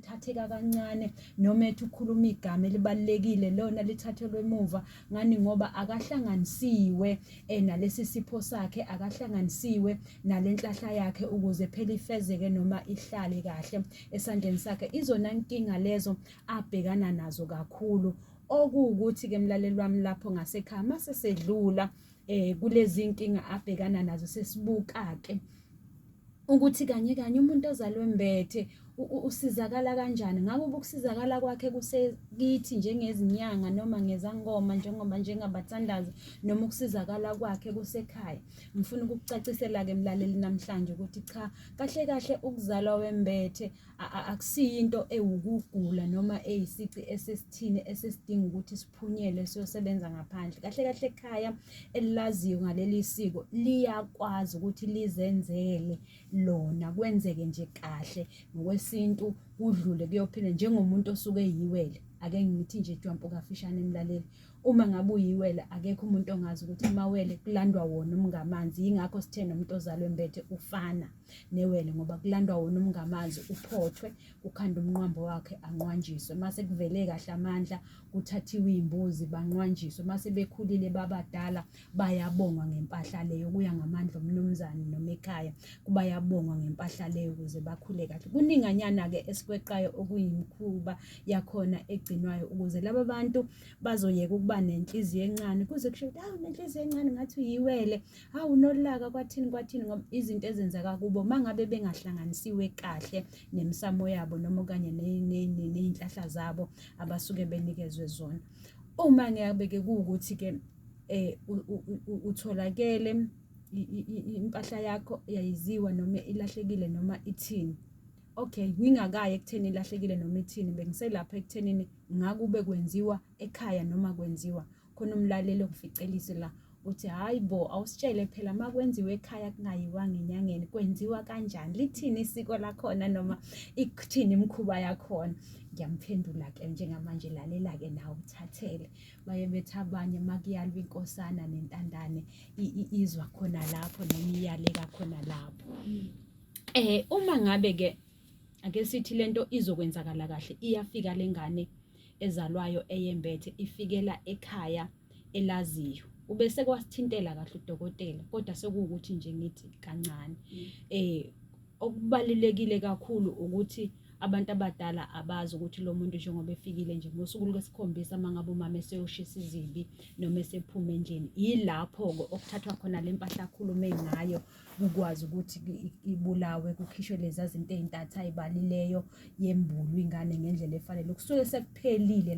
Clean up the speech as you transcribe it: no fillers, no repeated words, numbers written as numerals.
uthatheka kancane noma ethi ukhuluma igama elibalulekile lona lithathelwe emuva. Ngani? Ngoba akahlanganisiwe nalesi sipho sakhe, akahlanganisiwe nalenhlahla yakhe ukuze phela ifezeke noma ihlale kahle esandleni sakhe. Izona nkinga lezo abhekana nazo kakhulu. Okuwukuthi ke, mlaleli wami, lapho ngasekhaya mase sedlula kulezi nkinga abhekana nazo, sesibuka ke ukuthi kanye kanye umuntu ozalwe embethe usizakala kanjani. Ngabe ukusizakala kwakhe kusekithi njengezinyanga noma ngezangoma njengoba njengabathandazi, noma ukusizakala kwakhe kusekhaya? Ngifuna ukukucacisela-ke, mlaleli, namhlanje ukuthi cha, kahle kahle ukuzalwa wembethe akusiyinto ewukugula noma eyisici esesithini esesidinga ukuthi siphunyelwe siyosebenza ngaphandle. Kahle kahle ekhaya elilaziyo ngaleli siko liyakwazi ukuthi lizenzele lona, kwenzeke nje kahle ngokwesintu, kudlule kuyophila njengomuntu osuke eyiwele. Ake ngithi nje jwampu kafishane, mlaleli, uma ngabe uyiwele, akekho umuntu ongazi ukuthi amawele kulandwa wona umngamanzi. Yingakho sithe nomuntu ozalwe embethe ufana newele, ngoba kulandwa wona umngamanzi, uphothwe, kukhanda umnqwambo wakhe, anqwanjiswe. Mase kuvele kahle amandla, kuthathiwe iy'mbuzi, banqwanjiswe. Mase bekhulile babadala, bayabongwa ngempahla leyo, kuya ngamandla omnumzane noma ekhaya, bayabongwa ngempahla leyo ukuze bakhule kahle. Kuninganyana-ke esikweqayo okuyimikhuba yakhona egcinwayo ukuze laba bantu bazoyeka ukuba nenhliziyo encane, kuze kusho ukuthi hawu, nenhliziyo encane, ngathi uyiwele, hawu, nolaka, kwathini kwathini, ngoba izinto ezenzeka kubo uma ngabe bengahlanganisiwe kahle nemisamo yabo noma okanye ney'nhlahla zabo abasuke benikezwe zona. Uma ngabe-ke kuwukuthi-ke utholakele impahla yakho yayiziwa noma ilahlekile noma ithini, okay, ngingakayi ekutheni ilahlekile noma ithini, bengiselapha ekuthenini ngakube kwenziwa ekhaya noma kwenziwa khona. Umlaleli ongificelise la uthi, "Hayi bo, awusitshele phela, uma kwenziwe ekhaya kungayiwanga enyangeni, kwenziwa kanjani? Lithini isiko lakhona noma ikuthini imikhuba yakhona?" Ngiyamphendula-ke njengamanje, lalela-ke nawe uthathele. Baye bethi abanye uma kuyalwa inkosana nentandane, izwa khona lapho noma iyaleka khona lapho. Uma ngabe-ke ake sithi lento izokwenzakala kahle, iyafika lengane ezalwayo eyembethe, ifikela ekhaya elaziyo, ubese kwasithintela kahle udokotela, kodwa sekuwukuthi nje ngithi kancane, okubalulekile kakhulu ukuthi abantu abadala abazi ukuthi lo muntu njengoba efikile nje ngosuku lwesikhombisa, uma ngabe umama eseyoshisa izibi noma esephuma endlini, yilapho-ke okuthathwa khona le mpahla akhulume ngayo, kukwazi ukuthi ibulawe, kukhishwe leza zinto ey'ntathu ay'balileyo, yembulwe ingane ngendlela efanele. Kusuke sekuphelile.